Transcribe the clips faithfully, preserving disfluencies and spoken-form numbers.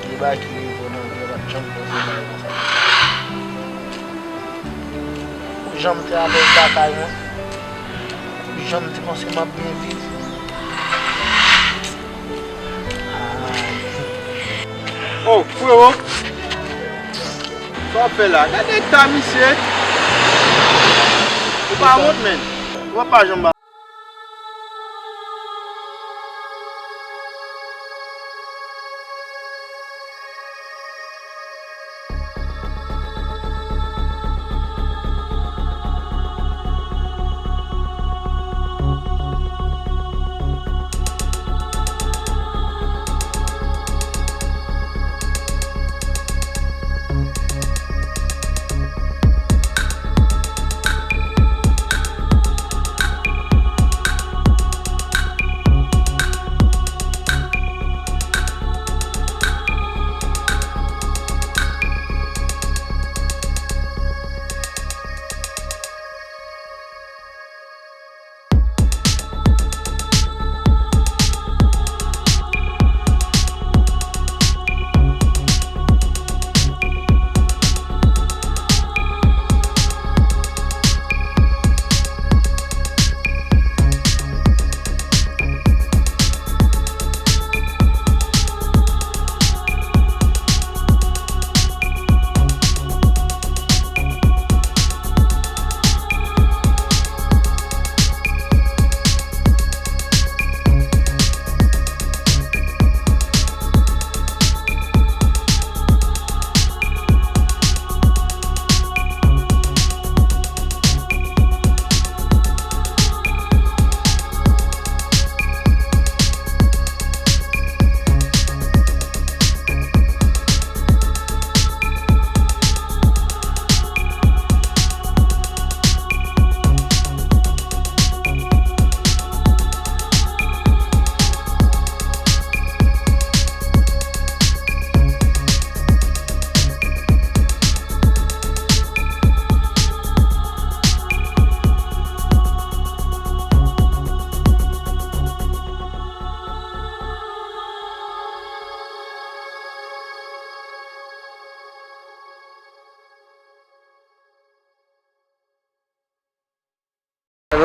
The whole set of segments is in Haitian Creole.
Gen bagay ki rive w nan vi w, pa t janm panse bagay konsa. Ou janm te alèz lakay mwen? Ou janm te panse m ap byen viv? Oh, frero! Sa w ap fè la? Gade eta misye! Ou pa wont, menn. Ou pa janm ba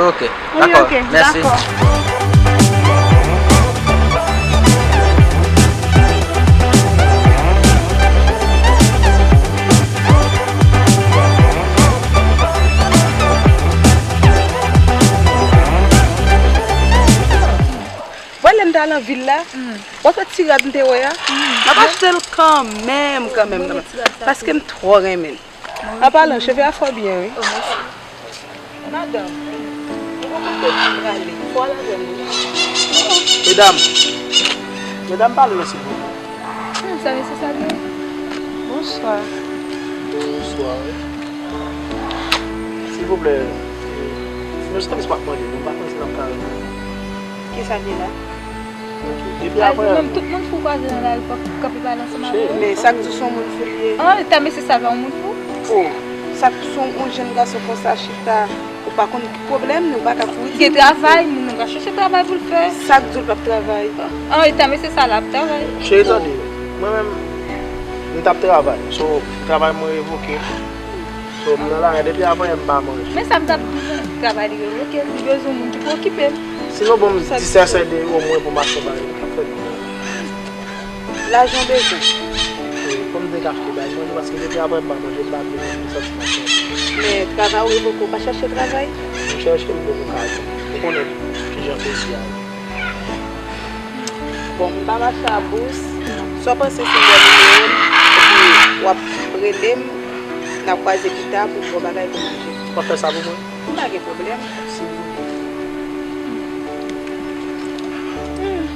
Ok, dakò. Mèsi. Wè lè m t al nan vil la, w ap wè ti rad m te wè a, m ap achte l kanmenm, kanmenm, kanmenm. Paske m twò renmen l. An palan, cheve a fè w byen, wi. Madanm, nou gen kote pou prale. Fò w al avè m, wi. Medam, medam, pale non, silvouplè. Hmm, sa mesye sa gen? Bonswa. Bonswa, wi. Silvouplè, e, nou se tanpis m ap mande, nou pa konn si n ap ka jwenn. Kisa ki la? Ok. Epi apre, menm tout moun fou kwaze nan lari, fòk ou kanpe pale ansanm avè yo. Men sa k di w se yon moun fou li ye? An, eta mesye sa pa yon moun fou? Oh, sa k di w se yon jèn gason konsa chita, ou pa konn ki pwoblèm li, ou pa ka kouri di l. Gen travay, moun nan ka chèche travay pou l fè. Sa k di w l p ap travay? An, eta mesye sa la ap travay. Cheri, tande, mwen menm, M t ap travay. So, travay mwen revoke. So, m nan lari depi avan yè m pa manje. Men sa m t ap di w, travay li revoke, li bezwen moun ki pou okipe l. Sinon, bon, m disèsè de omwen pou m achte bagay. Fè l. Lajan w bezwen. Wi, pou m te ka achte bagay manje, paske depi avan m pa manje, m pa vle manje, m santi m ap manje. Men travay ou revoke, ou pa chache travay? M chèche, m poko ka jwenn. Ou konnen kijan peyi a ye. Bon, m pa mache a bous. Sa w panse si m ba w nimewo m, epi w ap rele m, n a kwaze pita pou m ba w bagay pou manje? W ap fè sa pou mwen? M pa gen pwoblèm. Silvouplè. Hmm.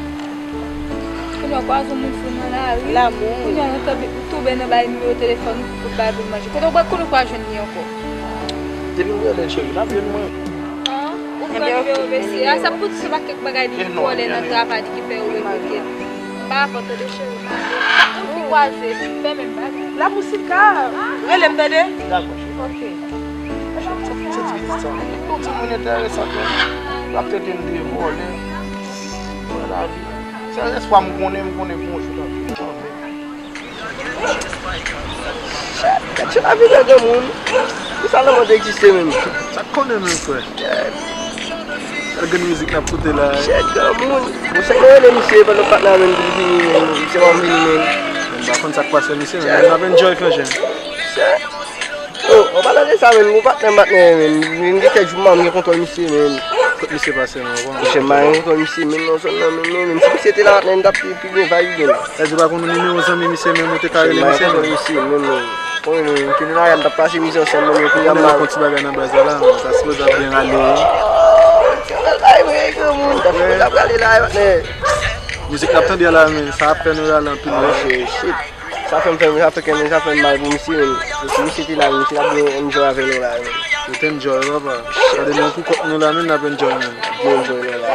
Kounye a w kwaze yon moun fou nan lari. Lanmou. Kounye a w tonbe, w tonbe nan bay nimewo telefòn ou pou bay pou l manje. Kote w pral konnen w pral jwenn li ankò? Depi m rele l cheri, l ap jwenn mwen. Ah, ou pran nimewo mesye a, sa pou di se pa kèk bagay li vòlè nan travay li ki fè yo revoke l. M pa dakò tande cheri, m ale. Ou fi kwaze, fè menm bagay. La Musica, rele m tande. Dakò cheri. Ok. Chèf, chèf, se ti pitit sa. Yon timoun enteresan tou. L ap trete m de vòlè. Wè lavi. Sèl espwa m konnen, m konnen gon jou l ap vin kanmenm. Chèf, chèf, lavi bèl granmoun. Pou sa lanmò te egziste menm. Sa k konnen menm, frè? Chèf. Sa grenn mizik n ap koute la. Chèf, granmoun. Bon, se nou rele misye pandan patnè a menm pou li vini menm. Misye pa vini menm. M pa konn sa k pase misye, men n ap enjoy kanmenm. Chèf. Oh, an palan de sa menm, gon patnè m patnè menm. M gen kèk jou m pa gen kontwòl misye menm. Kot misye pase menm, ou konnen? Monchè, m pa gen kontwòl misye menm nan zòn nan menm non. Menm si misye te la patnè, m t ap pi, pi byen vibe menm. Sa di ou pa konn nimewo zanmi misye menm, ou te ka rele misye menm? Misye menm, non. Konnen nou, ke nou la, n t ap pase mizè ansanm menm, kounye a m pa konn ti bagay nan baz la la, men sa sipoze ap byen rale. Ti bagay, wi, granmoun, sa sipoze ap rale la, patnè. Mizik n ap tande a la, men sa ap fè nou rale anpil, wi. Shit. Sa fè m fè, sa fè kè m, sa fè m mal pou misye menm. Si misye te la, misye t ap byen enjoy avè nou la menm. Yo te enjoy, papa. Gade nou pou kont nou la menm, n ap enjoy menm. Byen enjoy nou la.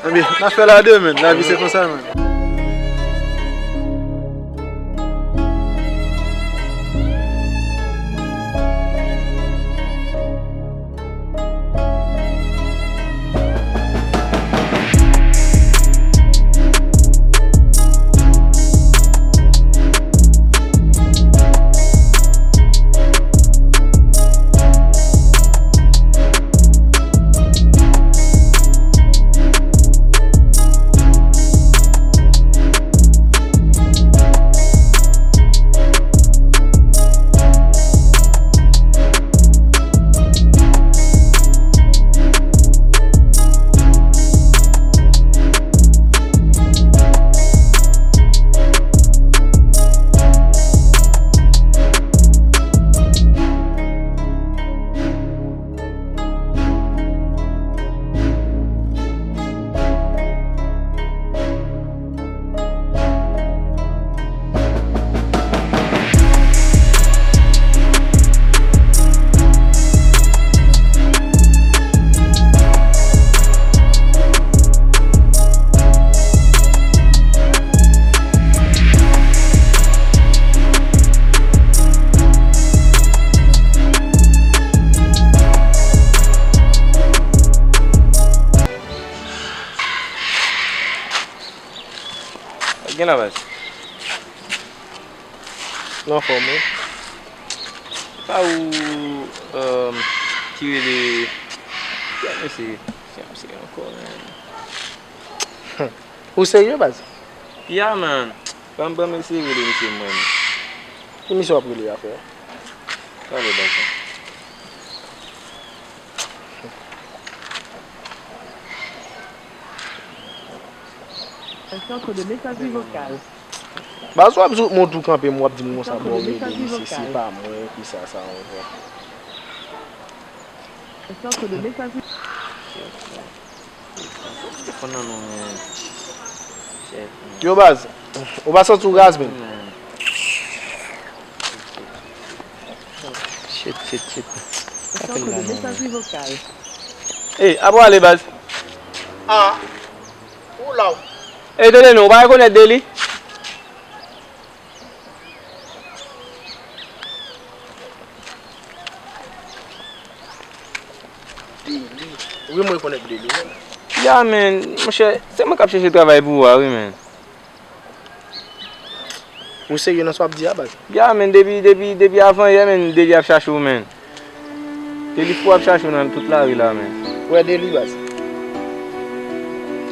Ebyen, n ap fè la de menm. Lavi se konsa menm. Sa k gen la, baz? Nou anfòm, wi. Pa ou, um, ki rele, ki ap mesye, ki ap mesye ankò, man? Ou serye, baz? Yeah, man. Ban m, ban m eseye rele misye mwen. Ki misye w ap rele a, frè? Talè, baz. Un centre de messagerie vocale. Baz, w ap sot mwen tou kanpe m, w ap di m konsa, bon, m ede misye, se pa mwen ki sa, sa ankò. Telefòn nan non, men. Yo, baz, ou pa santi w raz, men? Shit, shit, shit. Apèl la non, men. Ey, ap w ale, baz. Ah, ou la w. Ey, tande non, ou pa rekonèt de li? Deli. Wi, mwen rekonèt Deli, men. Ya, men, monchè, se mwen k ap chèche travay pou ou a, wi, men. Ou serye nan sa w ap di a, baz? Ya, men, depi, depi, depi avan yè, men, Deli ap chache w, men. Deli fou ap chache w nan tout lari la, men. Ou wè Deli, baz?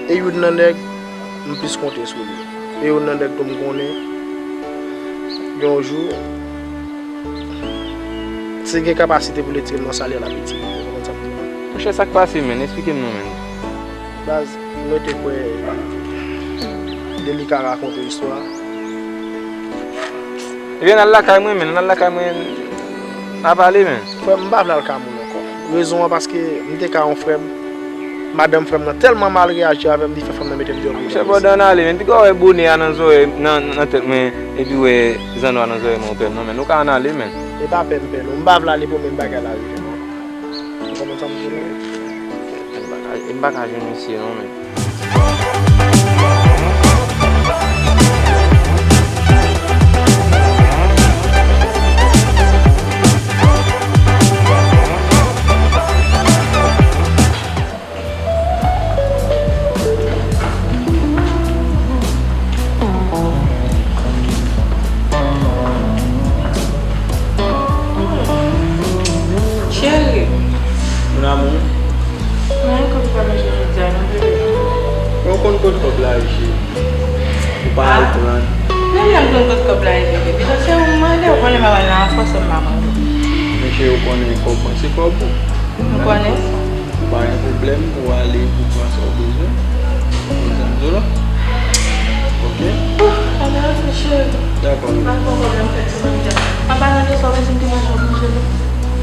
E youn nan nèg m plis konte sou li. E youn nan nèg tou m konnen, gen yon jou, si gen kapasite pou l etire m nan salè, l ap etire m. Ou konprann sa m di w? Monchè, sa k pase, men? Esplike m non, men. Baz, mwen te kwè Deli ka rakonte istwa. Ebyen, n al lakay mwen, men, n al lakay mwen, n a pale, men. Frè m, m pa vle al ka moun ankò. Rezon an, paske m te ka yon frè m, madanm frè m nan tèlman mal reyaji avè m, li fè frè m nan mete m deyò pou mwen. Monchè, pandan n ale, men, piga w wè bonè a nan zòrèy, nan, nan tèt mwen, epi w wè zannwa nan zòrèy mwen, ou pè m non, men, ou ka ann ale, men. E pa pè m pè non, m pa vle ale pou menm bagay la rive non. Ou konprann sa m di w la? M pa ka, m pa ka jwenn misye non, men. Cheri. Mon amour. Mwen konn pa manje jodi a non, bebe. Mwen konn kot kòb la ye, cheri. Ou pa al pran. Lè m konn kot kòb la ye, bebe. Bebe, se ou mande, ou konnen m ap al nan afè, se m pa manje. Men cheri, ou konnen kòb mwen se kòb ou. M konnen. Pa gen pwoblèm, ou ale, ou pran sa w bezwen. Ou bezwen m di w la? Oke? Ann al fè cheri. Dakò. Pa gen pwoblèm, fè ti manje. An palan de sa, ou bezwen m te manje, ou manje non.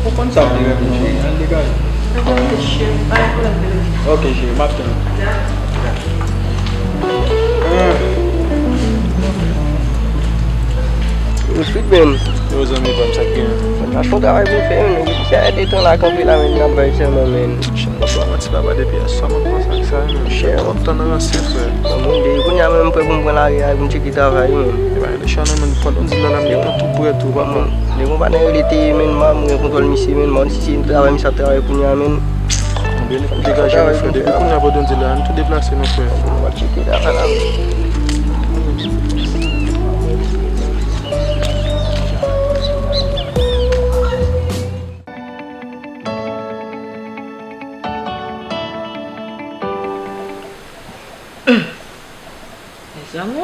Ou konn sa m te renmen cheri, ann degaje. Dakò, cheri, pa gen pwoblèm, bebe. Oke, cheri, m ap tann ou. Dakò. Yo, Sweet, men. Yo, zanmi pa m, sa k gen? Mwen pa fon travay pou fè, men. Depi sa, de tan la kanpe la, men, n ap bay sèman, men. Chè, mwen pa manti, papa, depi yè swa mwen kòmanse ak sa, men. Chè, mwen ap tann ranse, frè. Bon, mwen, depi kounye a, men, m prè pou m pran lari a, pou m tcheke travay, men. E pa gen de chan non, men, pandan w di la, la, m gentan tou prè tou, papa. Bon, de konpayi rele te, men, m a mwen kontwòl misye, men, m a di si se travay misye ap travay kounye a, men. Anben, nou degaje nou, frè. Depi kounye a, pandan w di la, nou tou deplase nou, frè. Mwen ap tcheke travay la, men. Mezanmi,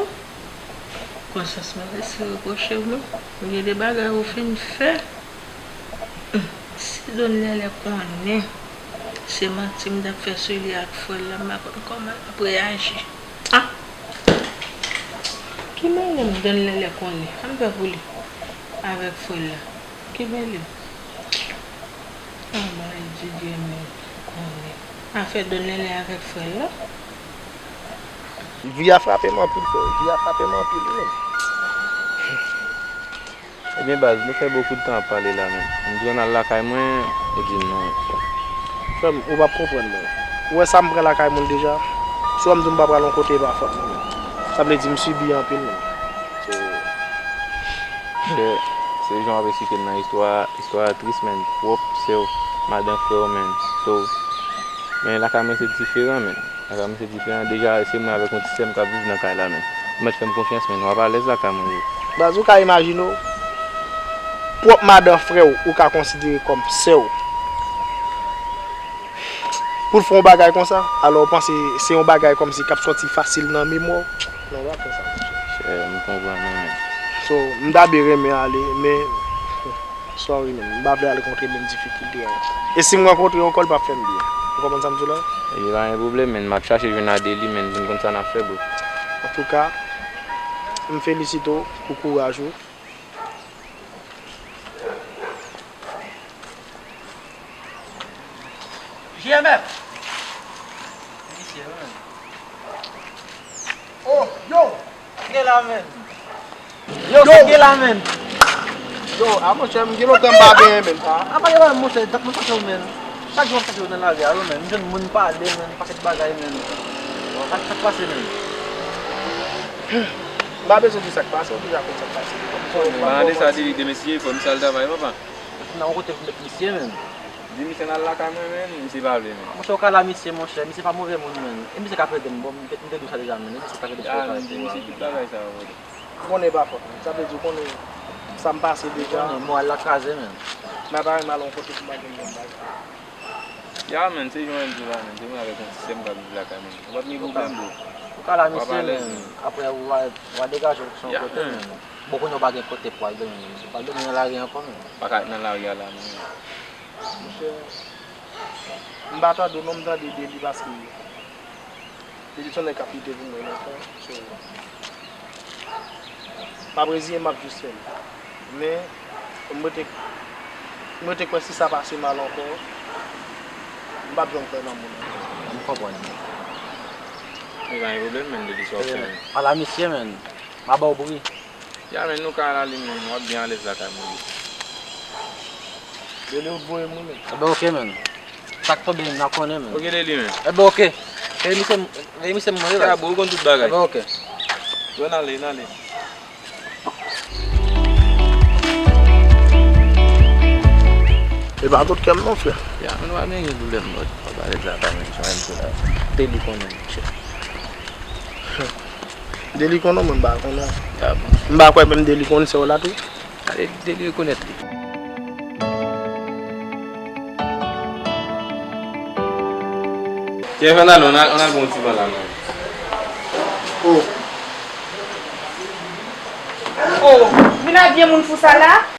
konsyans mwen resi repwoche m wi. Gen de bagay ou fin fè. Si Don Lèlè konnen se manti m t ap fè sou li ak frè l la, m pa konn kòman l ap reyaji. Ah! Ki malè m Don Lèlè konnen? Sa m fè pou li avèk frè l la? Ki malè m? Ah, Mayi di Dye men konnen. Afè Don Lèlè avèk frè l la. Vi a frape m anpil, frè. Vi a frape m anpil, wi, men. Ebyen, baz, nou fè bokou de tan ap pale la, men. M di w n al lakay mwen, ou di m non. Frè m, ou p ap konprann mwen. Ou wè sa m pran lakay moun deja? Si w wè m di w m pa pral yon kote, e pa fòt mwen, men. Sa vle di m sibi anpil, men. So, se, se jan w ap esplike m nan istwa a, istwa a tris, men. Pwòp sè w, madan frè w, men. So, men lakay mwen se diferan, men. Lakay mwen se diferan. Deja, se mwen avèk yon ti sè m k ap viv nan kay la, men. Ou mèt fè m konfyans, men. W ap alèz lakay mwen, wi. Baz, ou ka imajine w, pwòp madan frè w, ou ka konsidere kòm sè w, pou l fè yon bagay konsa, alò w panse se yon bagay kòmsi k ap sòti fasil nan memwa w? Non, w ap fè sa, monchè. Chè, m konprann ou, men. So, m ta byen renmen ale, men, sorry, men, m pa vle al kontre menm difikilte a ankò. E si m rankontre ankò, l p ap fè m byen. Ou konprann sa m di w la? E pa gen pwoblèm, men, m ap chache jwenn Adeli, men, vin konn sa n ap fè, bro. Antouka, m felisite w pou kouraj ou. J M F! Misye, wi, men. Oh, yo! Sa k gen la, men? Yo, sa k gen la, men? Yo, a monchè, m gen lontan m pa benyen, men. A, a pa gen la, monchè, dat mwen chache w, men. Chak jou m ap chache w nan lari a, wi, men. M jwenn moun pale, men, pakèt bagay, men. Sa, sa k pase, men? M pa bezwen di sa k pase, ou deja konn sa k pase. Palan de sa, di li de mesye, fò misye al travay, papa. Nan yon kote pou met misye, men. Di misye n al lakay mwen, men, misye pa vle, men. Monchè, ou ka la misye, monchè. Misye pa move moun, men. E misye ka plede m, bon, m te, m te di w sa deja, men. E misye ka plede m. Ah, men, di misye tout bagay sa yo, brother. Ou konnen e pa fòt mwen. Sa vle di, ou konnen sa m pase deja. Ou konnen, moral la kraze, menn. Mwen pa renmen al yon kote pou m pa gen menm bagay. Ya, menn, se jan w di la, menn. Se mwen avèk yon ti sè m k ap viv lakay mwen. Ou p ap gen pwoblèm, bro. Ou ka la, misye, menn. Apre, ou va, ou va degaje w sou yon kote, menn. Bon, kounye a ou pa gen kote pou al dòmi, menn. Ou pa dòmi nan lari ankò, menn. Pa ka nan lari a la, menn. Monchè, m pa tande w non, m tande Deli paske Deli se yon nèg k ap lite pou mwen lontan. So, m ap reziyen, m ap jis fè l. Men, m rete, m rete kwè si sa pase mal ankò, m p ap janm kwè nan moun ankò. M konprann. Men pa gen pwoblèm, menn, Deli, sa w ap fè, menn. Ala misye, menn. M a ba w bri. Ya, menn, nou ka al ale, menn. W ap byen alèz lakay mwen. Deli, ou voye moun, menn. Enben, oke, menn. Sa k tonbe, n a konnen, menn. Oke, Deli, menn. Enben, oke. Veye misye, veye misye m mande la. Sa bon, ou konn tout bagay. Enben, oke. Bon, n ale, n ale. E pa tout kè m non, frè. Ya, menn, w ap byen gen pwoblèm, bro. W ap alèz lakay mwen, sa menm se la. Deli konnen, monchè. Deli konnen, mwen m pa konnen. Ya, bon. M pa kwè menm Deli konnen se w la tou. Ale, Deli rekonèt li. Tiens, ann al, ann al, ann al pran yon ti van la, non. Oh. Oh, vin abye moun fou sa la.